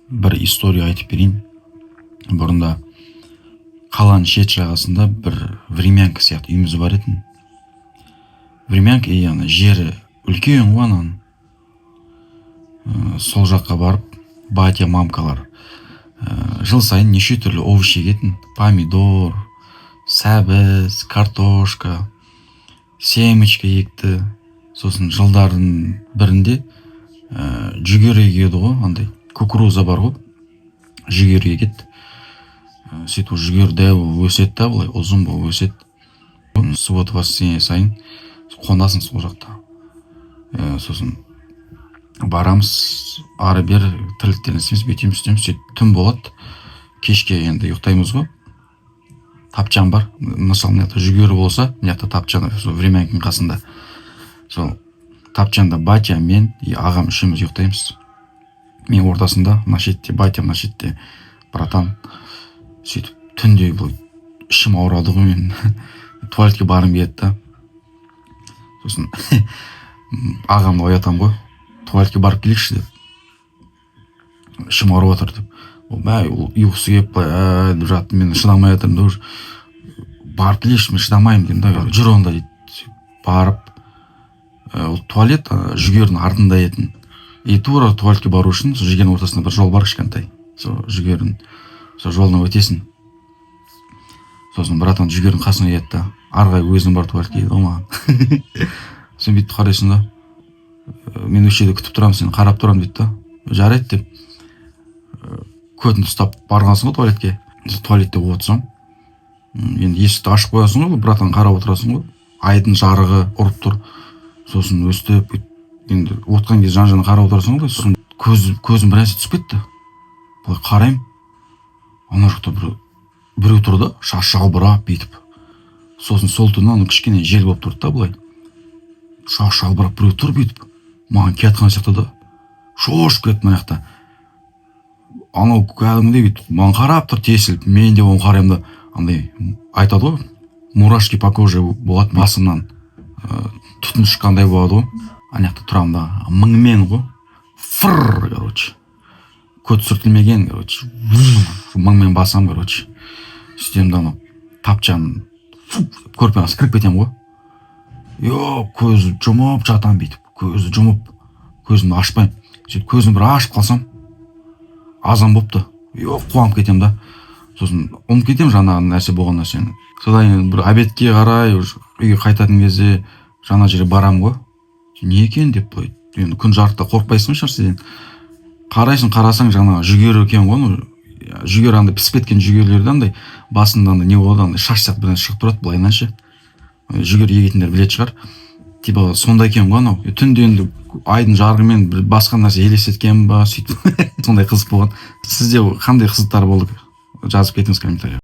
Бір история айтып берейін. Бұрында қаланың шет жағасында бір времянка сияқты үйіміз бар етін. Времянка, и ана жері үлкен ғой ананың. Сол жаққа барып, батя, мамкалар жыл сайын неше түрлі овощ егетін: помидор, сәбіз, картошка, семечка екті. Сосын жылдардың бірінде жүгері егеді ғой, андай кукуруза бар ғой, жүгері егеді. Сөйтіп ол жүгері дәу болып өседі да, былай ұзын болып өседі. Суббота, воскресенье сайын қонасың сол жақта. Сосын барамыз, ары бері тірліктерін істейміз, бүйтеміз, сөйтеміз. Сөйтіп түн болады, кешке енді ұйықтаймыз ғой. Тапчан бар, мысалы, мына жақта жүгері болса, мына жақта тапчан, сол времянканың қасында. Сол тапчанда батя, мен и ағам, үшеуміз ұйықтаймыз. Мен ортасында, мына шетте батя, мына шетте братан. Сөйтіп түнде былай ішім ауырады ғой, мен туалетке барғым келеді да. Сосын ағамды оятамын ғой: «Туалетке барып келейікші», — деп, «ішім ауырып жатыр», — деп. Ол мә, ол ұйқысы келіп, былай «ә» деп жатты. Мен шыдамай жатырмын да уже. «Барып келейікші, мен шыдамаймын», — деймін да. «Жүр онда», — дейді. Сөйтіп барып, ол туалет ана жүгерінің артында етін. И тура туалетке бару үшін сол жүгерінің ортасында бір жол бар кішкентай, сол жүгерінің сол жолынан өтесің. Сосын братан жүгерінің қасына келеді да: «Ары қарай өзің бар туалетке», — дейді ғой маған. Сен бүйтіп қарайсың да: «Мен осы жерде күтіп тұрамын, сені қарап тұрамын», — дейді да. «Жарайды», — деп, көтіңді ұстап барғансың ғой туалетке. Сол туалетте отырсам, енді есікті ашып қоясың ғой, братан, қарап отырасың ғой, айдың жарығы ұрып тұр. Сосын өстіп бүйтіп енді отқан кезде жан жағына қарап отырасың ғой. Сосын көзім бір нәрсе түсіп кетті. Былай қараймын, ана жақта біреу тұр да, шашы жалбырап бүйтіп. Сосын сол түні ана кішкене жел болып тұрды да, былай шашы жалбырап біреу тұр бүйтіп, маған келатқан сияқты да. Шошып кеттім. Ана жақта анау кәдімгідей бүйтіп маған қарап тұр тесіліп. Мен де оған қараймын да, андай айтады ғой, мурашки по коже болады, басымнан түтін шыққандай болады ғой. Ана жақта тұрамын да, мыңмен ғой, фыр, короче, көт сүртілмеген, короче, мыңмен басамын, короче. Сөйтемін да, анау тапчан фу деп көрпенің астына кіріп кетемін ғой. Е, көзді жұмып жатамын бүйтіп, көзді жұмып, көзімді ашпаймын. Сөйтіп көзімді бір ашып қалсам, азан болыпты. Е, қуанып кетемін да, сосын ұмытып кетемін жаңағы нәрсе болған нәрсені. Содан кейін бір обедке қарай уже үйге қайтатын кезде жаңа жерге барамын ғой, не екен деп. Былай енді күн жарықта қорықпайсың ғой ешнәрседен. Қарайсың, қарасаң, жаңағы жүгері екен ғой. Анау жүгері, андай пісіп кеткен жүгерілерде андай басында андай не болады, андай шаш сияқты бір нәрсе шығып тұрады былайынан ше. Жүгері егетіндер білетін шығар, типа сондай екен ғой анау. Түнде енді айдың жарығымен бір басқа нәрсе елестеткен ба, сөйтіп сондай қызық болған. Сізде қандай қызықтар болды, жазып кетіңіз комментарийға.